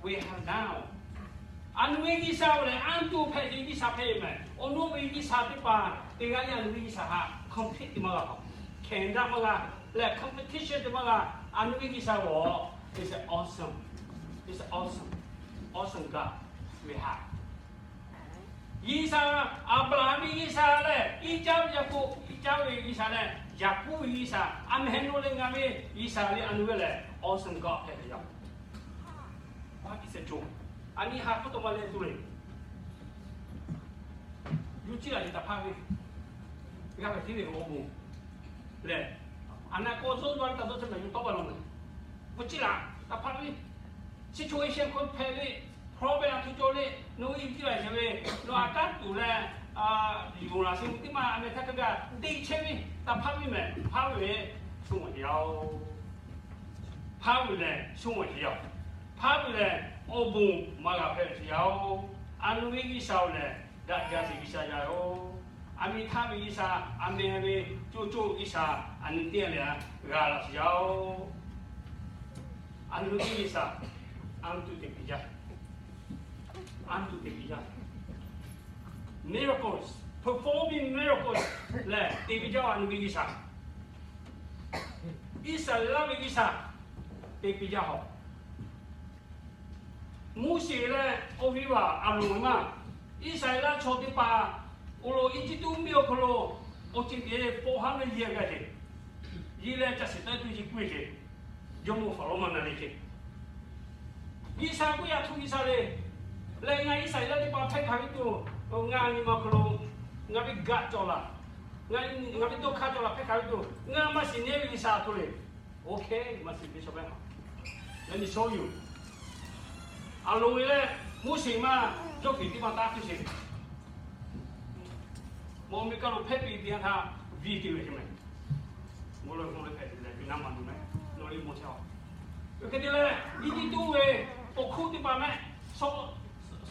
We have now. A nu ve G'uiˬsha-oˬ lehˬ, anˇ tuˬ hpehꞈ ve G'uiˬsha hpehꞈ ve mehˬ. Awˬ nu ve G'uiˬsha teˇ hpaˍ teˇ g'aˇ lehˬ, a nu ve G'uiˬsha htaꞈ compete maˇ g'a, hkehˍ daꞈ maˇ g'a, lehˬ competition te maˇ g'a. A nu ve G'uiˬsha-oˬ, it's awesome, it's awesome, awesome God we have. G'uiˬsha, Aˍbraˍhanˍ ve G'uiˬsha lehˬ, Iˉcaˆ ve Yaˍkoˆ, Iˉcaˆ ve G'uiˬsha lehˬ, Yaˍkoˆ ve G'uiˬsha, a mehˍ nawˬ leh ngaˬ ve G'uiˬsha lehˬ, a nu ve lehˬ awesome God hpehꞈ ve yoˬ. What is a joy? A nyi ha hk'oˆ taw ma leh tuˬ le, yuˇ ciˉ laˬ ve taˍ hpaˇ ve, g'a ve hteˇ ve awˬ bon lehˬ, a naˍ k'aw zuhˆ zuhˆ ve taˍ dawˇ chehˇ mehˍ yuˬ tawˆ baˬ law mehˍ. Bon ciˉ laˬ taˍ hpaˇ ve, situation hk'aw hpehꞈ le, problem a htoꞈ cawˬ le, nawˬ hui yuˇ ciˉ laˬ ve, nawˬ a kanˉ tuˬ leh yuˬ laˬ sheˍ ve teˇ maˇ a mehˍ htaˇ hk'a gaˬ te chehˇ ve taˍ hpaˇ ve mehˍ. Hpaˇ ve lehˬ, shu maˬ sheˍ yaˇ-oˬ. Hpaˇ ve lehˬ, shu maˬ sheˍ yaˇ-oˬ. Hpaˇ ve lehˬ, awˬ bon maˇ g'a hpehꞈ sheˍ yaˇ-oˬ. A nu ve G'uiˬsha-oˬ lehˬ, daꞈ jaˇ sheˍ G'uiˬsha yaˇ-oˬ. A miˇ htaˇ ve G'uiˬsha, a mehˍ ve coˇ coˇ G'uiˬsha, a nu teˇ g'aˇ leh g'a laˬ sheˍ yaˇ-oˬ. A nu ve G'uiˬsha, anˇ tuˬ te piˇ jaˇ, anˇ tuˬ te piˇ jaˇ. Miracles, performing miracles lehˬ te piˇ jaˇ-oˬ. A nu ve G'uiˬsha, Iˉsaˍreˍlaˆ ve G'uiˬsha te piˇ jaˇ-oˬ. Moˉseˍ leh awˬ viˉ vaˇ Aˍronˍ ve maˇ, Iˉsaˍreˍlaˆ chaw teˇ hpaˍ awˬ lawn Eˇjiˇtuꞈ mvuhˇmiˬ awˬ hk'aw lo awˬ ceuˬ teˇ four hundred year g'a sheˍ. Yeˇ leh caˇ shiˍ taˇ tuˇ yeˇ k'oˆ ve sheˍ. Jawˇmawˇ Faˍrawˇ maˇ na le sheˍ. G'uiˬsha k'oˆ yaˇ htuˇ G'uiˬsha le. Leh ngaˬ Iˉsaˍreˍlaˆ teˇ hpaˍ hpehˇ hkanˍ ve tuˬ, ngaˬ nyi ma hk'aw lo ngaˬ ve gaꞈ cawˬ laˬ, ngaˬ ve dawˇ hk'aˇ cawˬ laˬ hpehˇ hkanˍ ve tuˬ, ngaˬ maˇ shiˍ nehˉ ve G'uiˬsha a htoꞈ le. Okay, maˇ shiˍ ve chaw hpehˇ a. Yaꞈ nyi shawˉ yoˬ. Aˍronˍ ve leh Moˉseˍ maˇ yawˇ hk'e teˇ maˇ taˇ hkuˇ sheˍ. Mawˬ miˬ kaˇ lo hpehˇ piˇ teˇ yanˇ htaˇ, viˇ te ve ce mehˍ. Mvuhˇ lawˬ hk'oˆ leh hpehꞈ tuˬ leh ve naˉ maˬ tuˬ mehˍ. Nawˬ le mawˬ chehˇ a. Hk'e te leh, Eˇjiˇtuꞈ ve awˬ hk'oˆ teˇ hpaˍ mehˍ,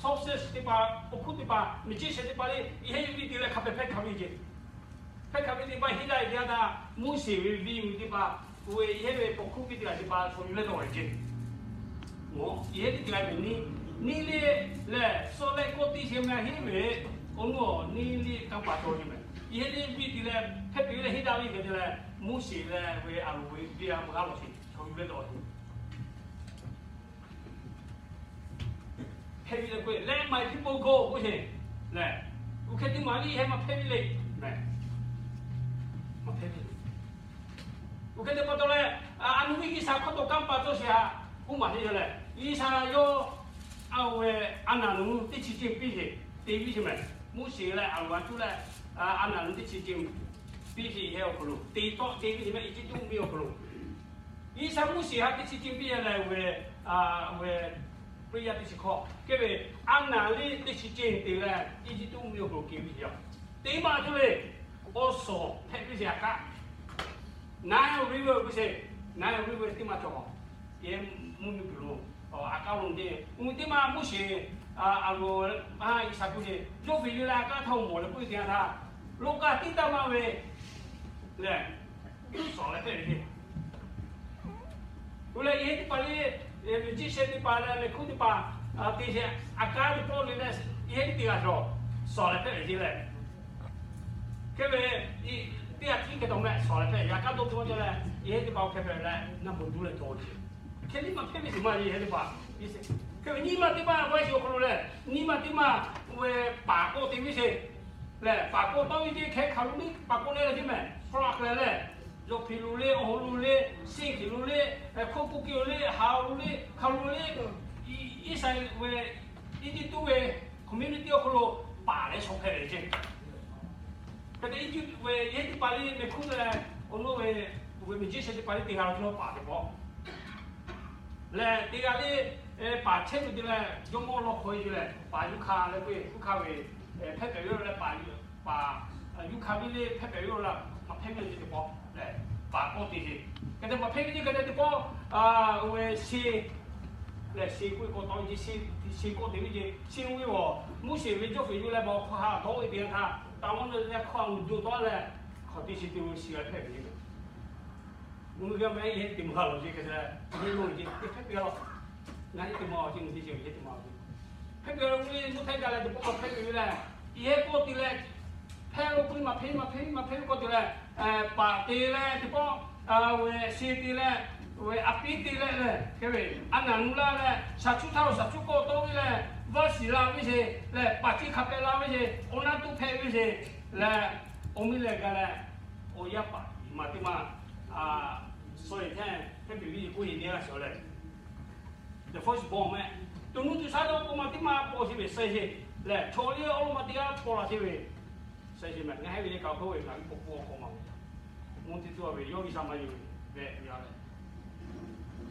success teˇ hpaˍ, awˬ hk'oˆ teˇ hpaˍ, magician teˇ hpaˍ le, yehˇ ve viˇ te leh hk'a hpehꞈ hpehˇ hkanˍ ve ce. Hpehˇ hkanˍ ve teˇ hpaˍ heˆ daꞈ ve teˇ yanˇ htaˇ, Moˉseˍ ve viˇ ve teˇ hpaˍ, oˇ ve yehˇ ve pawˬ hk'oˆ piˇ teˇ g'aˇ teˇ hpaˍ chaw yuˬ leh tawˆ ve ce. Mawˬ yehˇ teˇ g'aˇ ve neˇ, neˇ le lehˬ, suh leh kawˆ teˇ sheˍ mehˍ heˆ ve, awˬ nuˇ awˬ neˇ le kanˇ paˍ cawˬ ve mehˍ. Yehˇ le viˇ te leh hpehˇ piˇ ve leh heˆ daꞈ ve hk'e te leh, Moˉseˍ leh ve Aˍronˍ ve viˇ a maˇ g'a lawˬ sheˍ, chaw yuˬ leh tawˆ ve. Hpehˇ ve leh k'oˆ, Let my people go k'oˆ sheˍ lehˬ, oˇ hk'e teˇ maˬ le heh maˇ hpehˇ ve le mehˍ. Maˇ hpehˇ ve le. Oˇ hk'e te pa taw leh, a nu ve G'uiˬsha hk'aw taw kanˇ paˍ cawˬ sheˍ haꞈ k'oˆ maˍ heˆ lehˬ, G'uiˬsha yawˇ a ve a naˍ nu teˇ chi ceuˬ piˇ sheˍ, te viˇ sheˍ mehˍ. Moˉseˍ leh Aˍronˍ a cuˇ leh a naˍ nu teˇ chi ceuˬ piˇ sheˍ yehˇ awˬ hk'aw lo te tawˆ te viˇ sheˍ mehˍ, Eˇjiˇtuꞈ mvuhˇmiˬ awˬ hk'aw lo. G'uiˬsha Moˉseˍ htaꞈ teˇ chi ceuˬ piˇ leh ve, ve prayer teˇ chi hkawˇ hk'e ve, a naˍ le teˇ chi ceuˬ te leh Eˇjiˇtuꞈ mvuhˇmiˬ awˬ hk'aw lo keu viˇ sheˍ yaˇ. Teˇ maˇ cawˬ le, awˬ suhˍ hpehꞈ piˇ sheˍ a kaˆ. Nile River k'oˆ sheˍ, Nile River teˇ maˇ cawˬ. Yehˇ mvuhˇmiˬ tuˬ lo, a kaˆ lo te, uˇ teˇ maˇ Moˉseˍ, Aˍronˍ, G'uiˬsha k'oˆ sheˍ, yawˇ hpeꞈ ve leh a kaˆ htaˇ mawˬ leh k'oˆ ve teˇ yanˇ htaˇ, lo kaˇ tiˉ taˇ maˇ ve lehˬ, suhˍ leh hpehꞈ ve ce. Oˇ leh yehˇ teˇ hpaˍ le, magician teˇ hpaˍ leh mehˍ hkuˇ teˇ hpaˍ te sheˍ, a kaˆ teˇ pawˆ le leh yehˇ teˇ g'aˇ cawˬ, suhˍ leh hpehꞈ ve ce lehˬ. Hk'e ve, teˇ g'aˇ tiˉ hk'e taw mehˆ suhˍ leh hpehꞈ ve, a kaˆ dawˇ hk'e maˇ cawˬ leh, yehˇ teˇ hpaˍ oˇ hk'e hpehꞈ leh naˇ bon duˇ leh taw ve ce. Hk'e liˇ maˇ hpehˇ ve shiˍ maˇ yehˇ teˇ hpaˍ. Hk'e ve nyi ma teˇ maˇ g'aw shiˍ awˬ hk'aw lo lehˬ, nyi ma teˇ maˇ ve paˍ k'awꞈ te viˇ sheˍ lehˬ, paˍ k'awꞈ tawˆ ve ce hk'e hk'aˬ lo le paˍ k'awꞈ leh leh ce mehˍ, hk'aw lo a hk'e leh lehˬ, yawˇ hpeꞈ lo le, awˬ hoꞈ lo le, seˇ hkiˬ lo le, hk'oˆ k'oˆ kehˬ lo le, ha lo le, hk'aˬ lo le, Iˉsaˍreˍlaˆ ve, Eˇjiˇtuꞈ ve community awˬ hk'aw lo paˍ leh shaw hpehꞈ ve ce. Hk'e te Eˇjiˇtuꞈ ve yehˇ teˇ hpaˍ le mehˍ hkuˇ leh, awˬ lawn ve, ve magician teˇ hpaˍ le teˇ g'aˇ lo cawˬ paˍ teˇ pawˆ lehˬ, teˇ g'aˇ le paˍ chehˇ ve te leh jawˇmawˇ law hk'aw e te leh paˍ yuˇ hkanˇ leh k'oˆ ve, yuˇ hkanˇ ve hpehˇ pehˍ ve lehˬ, paˍ yuˇ hkanˇ ve le hpehˇ pehˍ ve lehˬ, maˇ hpehˇ ve le teˇ pawˆ lehˬ, paˍ k'awꞈ te ce. Hk'e te maˇ hpehˇ ve ce hk'e te teˇ pawˆ, oˇ ve seˇ lehˬ, seˇ k'oˆ ve k'awꞈ tawˆ ve ce, seˇ k'awꞈ te ve ce, seˇ oˇ ve awˬ Moˉseˍ ve jawˇ hpehꞈ yuˬ leh ba hk'aw ha dawˇ ve teˇ yanˇ htaˇ, taˇ mawˇ leh hk'aw a mvuhˇ duˬ tawˆ leh, hk'aˬ teˇ chi te ve seˇ g'a hpehˇ ve ce. Mvuhˇ g'a mehˍ yehˇ teˇ maˇ g'a lawˬ ce hk'e te leh, mvuhˇ yawˇ ce teˇ hpehˇ piˇ a lawˬ. Ngaˬ hui teˇ maˬ awˬ ceˬ, ngaˬ hui teˇ ceuˬ ve teˇ maˬ awˬ ceˬ. Hk'e te ve le, mvuhˇ htaˇ gaˬ leh teˇ pawˆ maˇ hpehꞈ ve leh, i heh k'oˆ te leh, hpehꞈ lo k'oˆ maˇ hpehꞈ, maˇ hpehꞈ, maˇ hpehꞈ ve k'oˆ te leh, paˍ te leh teˇ pawˆ, ve she te leh, ve a piˉ te leh leh, hk'e ve a naˍ nu laˇ leh shaˍ cuˇ htaˇ lo shaˍ cuˇ kawˆ tawˆ ve leh, vaˇ shiˍ la ve sheˍ leh, paˍ ciˇ hk'a pehꞈ la ve sheˍ, awˬ naˆ tuˉ hpehꞈ ve sheˍ leh, awˬ miˇ leh gaˬ leh, awˬ yaˇ paˍ maˬ teˇ maˬ, suh e hteˇ hpehꞈ ve k'oˆ e neˇ g'aˇ shawˍ leh, the first born meh, to nuˇ to shaˉ dawˇ k'o maˬ teˇ maˬ paw sheˍ ve suh e sheˍ leh, chaw liˇ awˬ lo maˬ teˇ g'aˇ paw la sheˍ ve suh e sheˍ meh. Ngaˬ hui ve kaꞈ hk'oˆ ve ngaˬ hui paw paw k'awꞈ maˬ ve, mvuhˇ teˇ tuˇ ve yawˇ G'uiˬsha maˇ yonˍ ve ve yaˇ leh,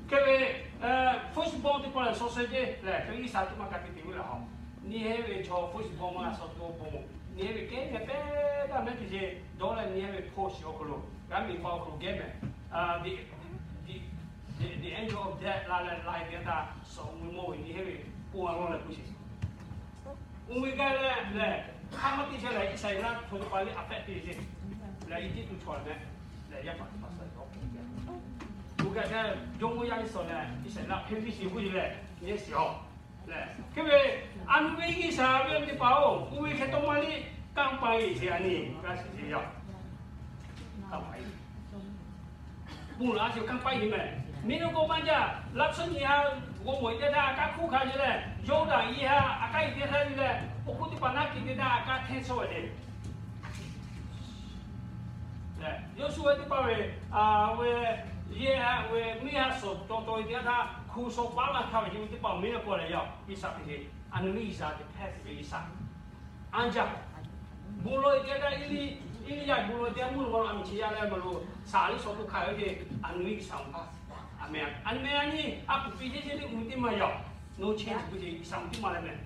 hk'e ve first born teˇ pawˆ lehˬ, suh suh jeˇ lehˬ, hk'e G'uiˬsha teˇ maˬ ka tiꞈ te ve lehˬ, haw, neˇ hehˉ ve chaw first born maˇ g'a suh to bon, neˇ hehˉ ve kehˉ meh pehˉ taˇ mehˉ te sheˍ dawˇ leh, neˇ hehˉ ve hpawˇ shiˍ awˬ hk'aw lo g'aˇ miˬ paw awˬ hk'aw lo gehˉ meh, the angel of death la leh la e teˇ htaˇ, suh mvuhˇ mawˇ ve neˇ hehˉ ve k'oˆ a lawˇ leh k'oˆ sheˍ. Oˇ ve gaˇ leh lehˬ, hk'aˇ maˇ te chehˇ leh, Iˉsaˍreˍlaˆ chaw teˇ hpaˍ liˇ a pehꞈ te sheˍ leh, Eˇjiˇtuꞈ chaw lehˬ meh lehˬ, yaˇ paˍ teˇ hpaˍ suh leh, oˇ gaˇ hteˇ jawˇmawˇ yaˇ ve suh leh, Iˉsaˍreˍlaˆ hpeˇ viˇ shiˍ k'oˆ sheˍ leh, nyi shiˍ a lehˬ, hk'e ve a nu ve G'uiˬsha ve teˇ hpaˍ-oˬ, oˇ ve hk'e tawˇ maˇ liˇ kanˇ paˆ e sheˍ a nyi, g'a shiˍ sheˍ yaˇ, kanˇ paˆ e. Bon laꞈ a sheˍ kanˇ paˆ e meh. Miˬ nuˆ k'o maˇ jaˇ, laˇ tsuhˇ nyi ha g'aw mawˬ e teˇ htaˇ, a kaˉ hkuˇ hk'a sheˍ leh, Yawˇdanˍ yeˬ ha a kaˉ e teˇ htaˇ sheˍ leh, awˬ hkuˇ teˇ hpaˍ naˉ kiˬ teˇ htaˇ a kaˉ hteˇ shawˉ ve le. Yawˇsuˆ ve teˇ hpaˍ ve, ve yeˇ ha ve miˇ ha suhˍ cawˬ cawˬ e teˇ htaˇ, hku shaw paˉ laˇ htaˇ ve, yawˇ ve teˇ hpaˍ miˬ nuˆ k'o lehˬ yaˇ, G'uiˬsha te sheˍ. A nu ve G'uiˬsha te hpehˇ ve G'uiˬsha anˇ jaˇ. Bon lawˬ e teˇ g'aˇ, Eˇliˇyaꞈ bon lawˬ e teˇ g'aˇ mvuhˇ naw ma lo a miˬ chi yaˇ leh maˇ lo, saˍ liˇ shaw to hk'a ve, a nu ve G'uiˬsha maˇ hpaˇ. A meh, a nu meh a nyi a kuˬ piˇ sheˉ sheˉ teˇ uiˍ teˇ maˬ yaˇ, no change k'oˆ sheˍ, G'uiˬsha teˇ maˬ leh meh.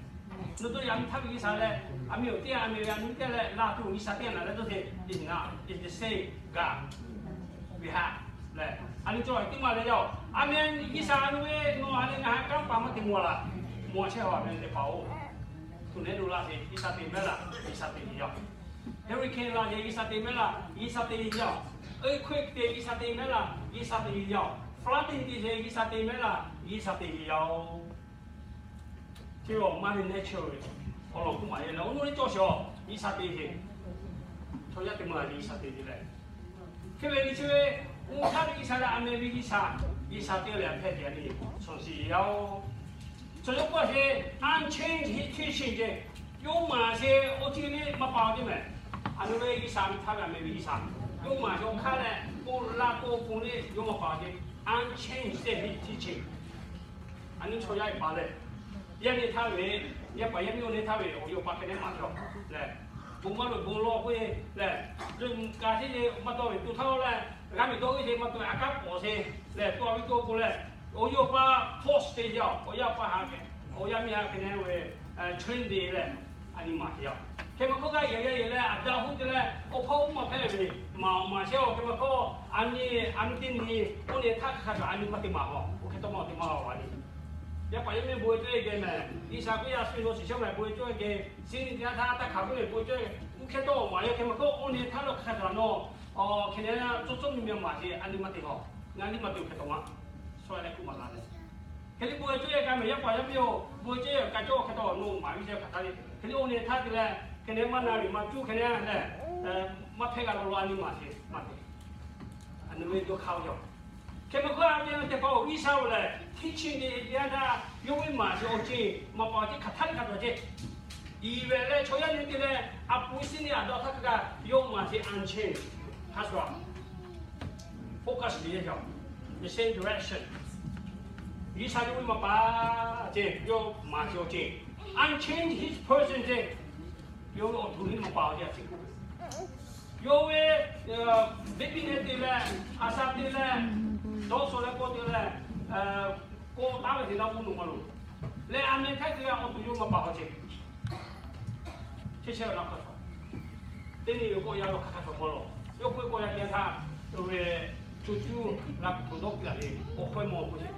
Nawˬ to yaꞈ nyi htaˇ ve G'uiˬsha leh, a meh awˬ teˇ g'aˇ, a meh ve a nu teˇ g'aˇ leh, la tuˬ G'uiˬsha teˇ g'aˇ naˬ leh dawˇ te, is not, is the same God we have leh, a nu cawˬ teˇ maˬ leh yaˇ-oˬ, a meh G'uiˬsha a nu ve nawˬ ha leh ngaˬ ha kanˇ paˆ maˇ te mawˬ laˬ, mawˬ chehˇ a meh teˇ hpaˍ-oˬ. Tuˬ nehˉ lo laˇ sheˍ, G'uiˬsha te mehˉ laˇ, G'uiˬsha te yaˇ. Hurricane laˇ sheˍ, G'uiˬsha te mehˉ laˇ, G'uiˬsha te yaˇ. Earthquake te, G'uiˬsha te mehˉ laˇ, G'uiˬsha te yaˇ. Flooding te sheˍ, G'uiˬsha te mehˉ laˇ, G'uiˬsha te yaˇ-oˬ. Chi awˬ maˇ ve nature ve awˬ lawn k'oˆ maˍ e leh, awˬ nu leh cawˬ sheˍ-oˬ, G'uiˬsha te sheˍ. Chaw yaˇ te maˬ laˬ G'uiˬsha te sheˍ leh, hk'e ve nyi chi ve, oˇ htaˇ ve G'uiˬsha leh a meh ve G'uiˬsha, G'uiˬsha te leh a hpehꞈ te a nyi, chaw shiˍ yaˇ-oˬ. Chaw yaˇ k'oˆ a sheˍ, unchanged his teaching ce. Yawˇ maˍ sheˍ awˬ ceuˬ le maˇ paˍ a teˇ meh. A nu ve G'uiˬsha, a nu htaˇ ve a meh ve G'uiˬsha, yawˇ maˍ sheˍ awˬ hk'aˇ leh k'oˆ la k'oˆ pon le yawˇ maˇ paˍ a ce. Unchanged his teaching. A nu chaw yaˇ e paˍ leh, yaˇ nehˬ htaˇ ve, yaˇ paˍ yaˇ miˇ oˇ nehˬ htaˇ ve awˬ yaˇ paˍ hk'e nehˬ maˍ sheˍ leh, bon maˇ lo bon lawˬ k'oˆ e leh, leuˆ ka sheˉ le maˇ tawˇ ve to htaˇ leh, g'a miˬ dawˇ ve sheˍ maˇ to ve a kaˉ k'awꞈ sheˍ leh, to a ve to k'o leh, awˬ yaˇ paˍ force te yaˇ, awˬ yaˇ paˍ ha kehˬ, awˬ yaˇ miˇ ha hk'e nehˬ ve train te leh, a nyi maˍ sheˍ yaˇ. Hk'e maˇ hkawˇ g'aˇ yehˬ g'aˇ yehˬ leh a daꞈ hoˉ te leh awˬ hpawˇ oˇ maˬ hpehꞈ ve maˍ awˬ maˍ sheˍ-oˬ. Hk'e maˇ hkawˇ a nyi a nyi teˇ nyi oˇ nehˬ htaˇ hk'a hk'a shaˍ a nyi maˇ te maˍ haw, oˇ hk'e tawˇ maˇ te maˇ haw a nyi. Yaˇ paˍ yaˇ miˇ bon e cawˇ e geh meh, G'uiˬsha k'oˆ yaˇ suh nawˬ shiˍ shawˉ meh bon e cawˇ e geh, shiˍ nyi teˇ yanˇ htaˇ taˇ hk'aˬ k'oˆ ve bon e cawˇ e, oˇ hk'e tawˇ maˍ yaˇ. Hk'e maˇ hkawˇ oˇ nehˬ htaˇ lo hk'a hk'a shaˍ nawˬ, hk'e nehˬ cawˇ cawˇ miˬ miˬ maˍ sheˍ a nyi maˇ te haw, ngaˬ nyi maˇ te hk'e tawˇ maˇ sawˉ leh k'oˆ maˍ la leh. Hk'e le bon e cawˇ e g'a meh yaˇ paˍ yaˇ miˇ-oˬ, bon e cawˇ e kaꞈ cawˇ hk'e tawˇ nawˬ maˍ viˇ cawˇ hk'aˬ htaˇ le. Hk'e le oˇ nehˬ htaˇ te leh, hk'e nehˬ maˇ na ve maˇ cuˇ hk'e nehˬ leh, maˇ hpehˇ g'a law law a nyi maˍ sheˍ maˇ te. A nu ve dawˇ hk'aˇ ve yaˇ. Hk'e maˇ hkawˇ a ve teˇ hpaˍ-oˬ, G'uiˬsha-oˬ lehˬ teˇ chi nyi teˇ yanˇ htaˇ yawˇ ve maˍ sheˍ awˬ ceuˬ maˍ paˍ awˬ ceuˬ hk'aˬ htaˇ hk'a tawˍ ceh. Iˉ ve leh chaw yaˇ nyi te leh a pu shiˉ nyi a dawˇ htaˇ hk'a kaꞈ yawˇ maˍ sheˍ unchanged. Hk'a shuˍ focus ve yaˇ, the same direction. G'uiˬsha yawˇ ve maˍ paˍ ceh, yawˇ maˍ sheˍ awˬ ceuˬ, unchanged his person ceh. Yawˇ ve awˬ to liˇ maˍ paˍ awˬ ceuˬ a ciˉ k'oˆ ve, yawˇ ve baby nehˬ te leh, a sha te leh, dawˇ sha leh kawˆ te leh, kawˆ taˉ ve te laˇ k'oˆ nawˬ maˇ loˬ. Leh a meh htaˇ te leh awˬ to yawˇ maˍ paˍ awˬ ceuˬ chehˇ chehˇ ve la hk'a shuˍ, teˇ nyi ve kawˆ yaˇ lo hk'a hk'a shuˍ maˇ lawˬ. Yawˇ k'oˆ ve kawˆ yaˇ te htaˇ, oˇ ve co cuˇ la kuˬ dawˇ piˇ a ve awˬ hkawˇ maˇ k'oˆ sheˍ.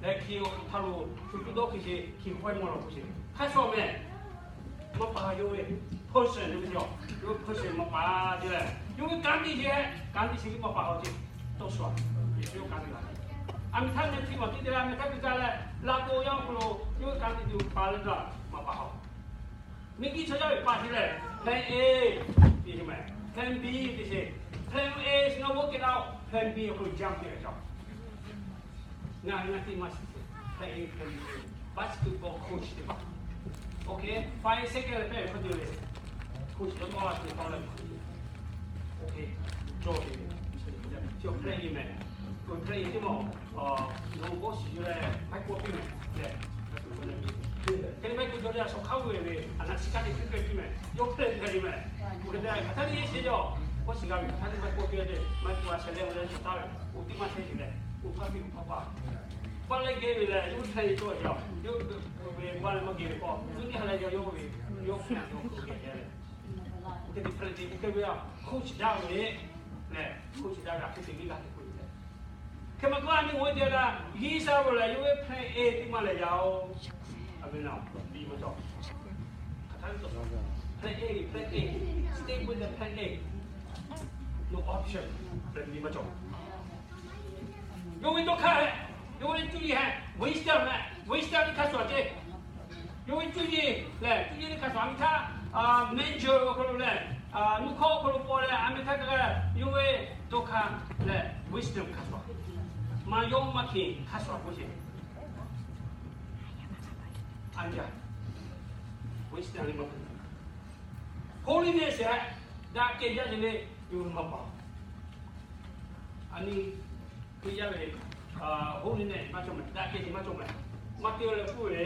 Leh hk'e htaˇ lo co cuˇ dawˇ hk'e sheˍ hk'e hkawˇ maˇ lawˬ k'oˆ sheˍ. Hk'a shuˍ meh, maˍ paˍ yawˇ ve person ve, yawˇ ve person maˍ paˍ te leh, yawˇ ve kanˉ te sheˍ, kanˉ te sheˍ ve maˍ paˍ awˬ ceuˬ tawˇ shuˍ, Yeˍsuˆ yawˇ kanˉ te la ve. A miˬ htaˇ neh htiˇ maˬ tiˉ te la, a miˬ htaˇ te gaˇ leh, la to yaˇ awˬ hk'aw lo yawˇ hui ka tiꞈ tuˬ paˍ leh daꞈ maˍ paˍ haw. Miˬ guiˬ chaw yaˇ ve paˍ te leh, plan A te maˍ, plan B te sheˍ. Plan A is not working out, plan B awˬ hk'aw lo jump te ve chaw. Ngaˬ hui na tiˉ maˇ shiˍ te, plan A, plan B, basketball coach te maˇ, OK, five second leh pehˇ ve hk'aw te ve, coach leh maˇ la te taw leh, OK, cawˬ te ve, chi plan A mehˍ, plan A teˇ maˬ, nawˬ hui g'awˇ shiˍ yuˬ leh maiˆ k'oˆ piˇ mehˍ leh, hk'e te maiˆ k'oˆ cawˬ leh a shaw hk'aˉ ve ve a naˬ chi kaˇ te hk'e hk'e piˇ mehˍ, yawˇ plan hk'e te mehˍ, hk'e te hk'aˬ htaˇ teˇ yeˇ sheˍ jaˇ, g'awˇ shiˍ g'a ve hk'aˬ htaˇ teˇ maiˆ k'oˆ piˇ leh, maiˆ k'oˆ a sheh leh ve leh shaw taˍ ve, oˇ teˇ maˇ shehˇ sheˍ leh, oˇ hk'aˇ piˇ oˇ hk'aˇ paˇ, paˇ leh geh ve leh, yawˇ hui hk'e te cawˬ jaˇ, yawˇ ve g'aˇ leh maˇ geh ve k'o, zuhꞈ nyi ha leh yawˇ ve, yawˇ hk'e te geh leh, hk'e te hk'e te hk'e ve a, hk'oˆ chi daꞈ ve, leh hk'oˆ chi daꞈ ve a hk'e te geh g'a te k'oˆ ve leh, hk'e maˇ k'oˆ a nyi g'awˇ te la, G'uiˬ sha ve lehˬ yawˇ ve plan A teˇ maˇ leh yaˇ oˬ. A ve na, biˇ maˇ cawˬ. Hk'aˬ htaˇ ve cawˬ, plan A, plan A, stay with the plan A. No option, plan B maˇ cawˬ. Yawˇ ve dawˇ hk'aˇ hehꞈ, yawˇ ve cuˇ yiˍ hehꞈ, wisdom hehꞈ, wisdom teˇ hk'aˇ suhˍ ceˇ. Yawˇ ve cuˇ yiˍ lehˬ, cuˇ yiˍ teˇ hk'aˇ suhˍ a miˬ htaˇ, major awˬ hk'aw lo lehˬ, nuˇ hkawˇ awˬ hk'aw lo paw leh a miˬ htaˇ kaꞈ, yawˇ ve dawˇ hk'aˇ lehˬ wisdom hk'aˇ suhˍ. Maˇ yawˇ maˇ hkiˬ hk'aˇ suhˍ k'oˆ sheˍ. A yaˇ, wisdom le maˇ hkiˬ. Holiness hehꞈ, daꞈ kehˬ jaˇ ve le, yawˇ hui maˇ paˍ. A nyi, teˇ yanˇ ve, holiness maˇ cawˬ mehˍ, daꞈ kehˬ ve maˇ cawˬ mehˍ. Maˇ te leh k'oˆ ve,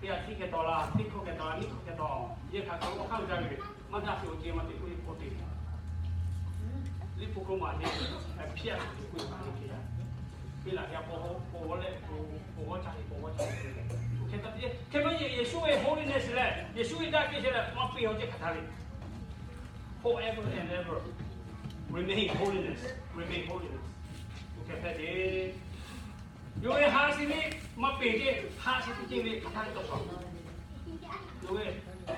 teˇ g'aˇ htiˇ hkeh tawˍ la, teˇ hkawˇ hkeh tawˍ la, nyiˇ hkawˇ hkeh tawˍ, yehˬ hk'aˬ hk'aˬ lo awˬ hk'aˇ uiˍ jaˇ ve, maˇ daꞈ sheˍ awˬ ceuˬ maˇ te k'oˆ ve k'oˆ te. Liꞈ hpu hk'aw maˬ te, hpiˇ a hk'aˬ hk'e k'oˆ ve maˇ te hk'e yaˇ. Piˇ laꞈ yaˇ paw, paw g'awˇ leh, paw g'awˇ caˇ ve, paw g'awˇ caˇ ve. Hk'e te, hk'e maˇ heˆ, Yeˍsuˆ ve holiness lehˬ, Yeˍsuˆ ve daꞈ kehˬ sheˍ lehˬ, maˇ peˬ awˬ ceuˬ hk'aˬ htaˇ ve. Forever and ever, remain holiness, remain holiness. Oˇ hk'e hpehꞈ ve, yawˇ ve ha shiˍ ve maˇ peˬ ceˇ, ha shiˍ teˇ ceuˬ ve hk'aˬ htaˇ ve tawˇ hkawˇ. Yawˇ ve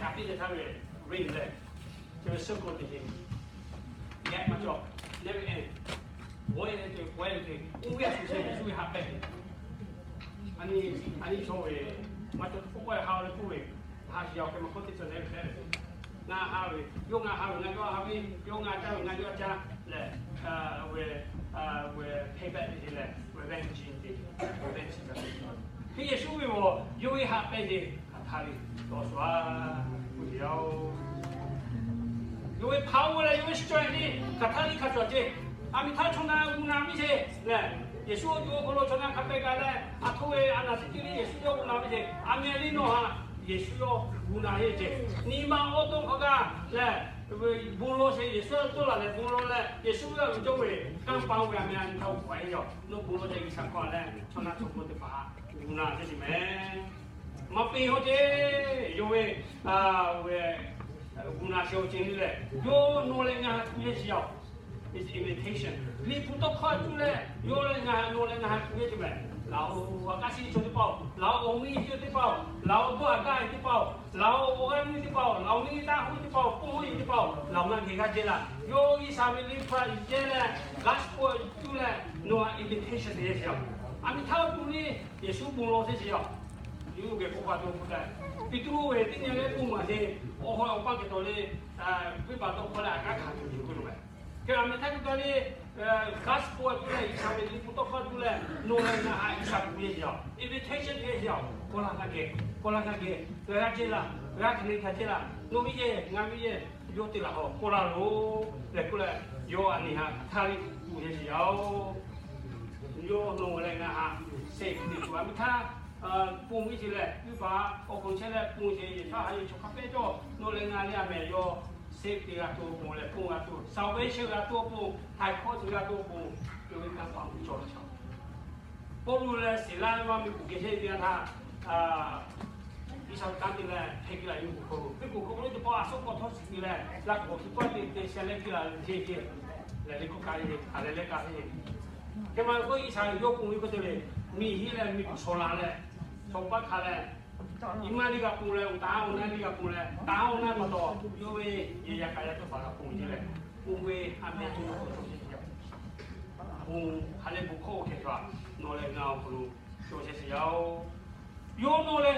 ka piˇ leh htaˇ ve ring leh, chi ve circle teˇ ceuˬ, geh maˇ cawˬ, never end. G'awˇ e ve te, g'awˇ e ve te, oˇ ve a shu sheh Yeˍsuˆ ve ha pehˇ ve. A nyi, a nyi chaw ve, maˇ cawˬ k'oˆ k'oˆ ha leh k'oˆ ve, ha shiˍ yaˇ hk'e maˇ k'oˆ teˇ ceuˬ leh ve hpehꞈ ve. Ngaˬ ha ve, yawˇ ngaˬ ha ve, ngaˬ yawˇ ha ve, yawˇ ngaˬ caˇ ve, ngaˬ yawˇ caˇ leh, ve, ve payback teˇ ceuˬ leh, revenge teˇ ceuˬ, revenge teˇ ceuˬ. Hk'e Yeˍsuˆ ve awˬ yawˇ ve ha pehˇ ve hk'aˬ htaˇ ve tawˇ shuˍ a, k'oˆ ve yoˬ. Yawˇ ve power leh yawˇ ve strength hk'aˬ htaˇ ve hk'aˬ cawˬ ceˇ. A miˬ htaˇ chaw na gu na piˇ sheˍ lehˬ, Yeˍsuˆ awˬ co awˬ hk'aw lo chaw na hk'a pehˇ gaˇ leh, a htoˆ ve a naˬ teˇ ceuˬ le Yeˍsuˆ yawˇ gu na ve ceˇ. A meh liˇ nawˬ haꞈ Yeˍsuˆ yawˇ gu na heˆ ceˇ. Nyi ma awˬ to hk'aw gaˇ lehˬ, bon lawˬ sheˍ, Yeˍsuˆ yawˇ tawˇ laˬ leh bon lawˬ leh Yeˍsuˆ yawˇ ve cawˇ ve kanˇ paˆ ve a meh a nyi htaˇ k'awꞈ e yoˬ. Nawˬ bon lawˬ ceˇ, G'uiˬ sha hkawˇ lehˬ chaw na chaw bon teˇ hpaˍ gu na ceˇ sheˍ mehˍ. Maˇ peˬ haw ceˇ, yawˇ ve, ve gu na sheˍ awˬ ceuˬ le lehˬ, yawˇ nawˬ leh ngaˬ haꞈ tu yehˇ sheˍ yaˇ oˬ. It's invitation. Liꞈ hpu tawˇ hkawˇ cuˇ leh yawˇ leh ngaˬ haꞈ, nawˬ leh ngaˬ haꞈ tu yehˇ sheˍ mehˍ. Laˬ oˬ, a kaˇ shiˍ chaw teˇ hpaˍ-oˬ, laˬ oˬ, awˬ miˇ teˇ hpaˍ-oˬ, laˬ oˬ, dawˇ haˍ gaˇ teˇ hpaˍ-oˬ, laˬ oˬ, awˬ g'aˇ nuˇ teˇ hpaˍ-oˬ, laˬ oˬ, miˇ taˇ hoˉ teˇ hpaˍ-oˬ, pon hoˉ teˇ hpaˍ-oˬ, laˬ oˬ, ngaˬ geh g'a jehˇ laˇ. Yawˇ G'uiˬ sha ve liꞈ hpu a yuˬ jehˇ leh, gospel cuˇ leh, nawˬ a invitation te yehˇ sheˍ yaˇ oˬ. A miˬ htaˇ tu le, Yeˍsuˆ bon lawˬ sheˍ yaˇ oˬ. Yawˇ geh k'oˆ pa taw k'oˆ leh, Peˍtruˆ ve teˇ nyi leh k'oˆ maˬ te, awˬ hawˉ awˬ paˇ kehˬ tawˍ le, venˇ baˆ tawˇ hkawˇ leh a kaˉ hkanˍ tuˬ yoˬ k'oˆ ve. Hk'e a miˬ htaˇ k'oˆ taˍ le, gospel cuˇ leh G'uiˬ sha ve liꞈ hpu tawˇ hkawˇ cuˇ leh nawˬ leh ngaˬ haꞈ G'uiˬ sha kuˬ yehˇ sheˍ yaˇ oˬ. Invitation te yehˇ sheˍ yaˇ oˬ. Kawˆ laˇ g'a geh, kawˆ laˇ g'a geh, g'a jehˇ laˇ, g'a hk'e le hk'a jehˇ laˇ. Nawˬ ve yehˇ, ngaˬ ve yehˇ, yawˇ te laˬ hawˬ kawˆ laˇ loˬ leh k'oˆ leh, yawˇ a nyi haꞈ hk'aˬ htaˇ ve kuˬ yehˇ sheˍ yaˇ oˬ. Yawˇ nawˬ leh ngaˬ haꞈ seh te tuˬ a miˬ htaˇ, pon ve ce leh, venˇ baˆ awˬ hk'aw chehˇ leh pon ce, Yeˍsuˆ haꞈ ve chaw hk'a pehˇ cawˇ, nawˬ leh ngaˬ leh a meh yawˇ seh te g'a tuˬ awˬ pon leh pon g'a tuˬ, salvation g'a tuˬ awˬ pon, htaiˍ hkawˇ tuˬ g'a tuˬ awˬ pon, yawˇ ve kanˇ paˆ cawˬ laˇ. Pawˇluꞈ leh Siˍlaˆ maˇ miˬ kuˬ geh chehˇ ve teˇ yanˇ htaˇ, G'uiˬ sha kanˉ te leh hpehˇ piˇ laˇ ve miˬ kuˬ hk'aw lo, miˬ kuˬ hk'aw lo teˇ pawˆ a suhˉ k'awꞈ htawˇ shiˍ piˇ leh, laˇ kuiˬ awˬ hk'aw lo teˇ te sheh leh piˇ laˇ ve ceˇ ceˇ, lehˬ le k'oˆ ka ve, a leh leh ka ve. Hk'e maˇ k'oˆ, G'uiˬ sha yawˇ pon ve k'oˆ te ve, miˬ hiˉ leh miˬ kuˬ shaw la leh, chaw paˇ hk'a leh, nyi ma liˇ g'a pon leh, taˍ awˬ na liˇ g'a pon leh, taˍ awˬ na pa taw yawˇ ve yehˬ yaˇ k'a yaˇ cawˇ paˍ g'a pon ceˇ leh, pon ve a meh to yaˇ k'awꞈ cawˬ ceˇ. Bon ha leh bon hkawˇ hkeh cawˬ a nawˬ leh ngaˬ awˬ hk'aw lo cawˬ chehˇ sheˍ yaˇ-oˬ. Yawˇ nawˬ leh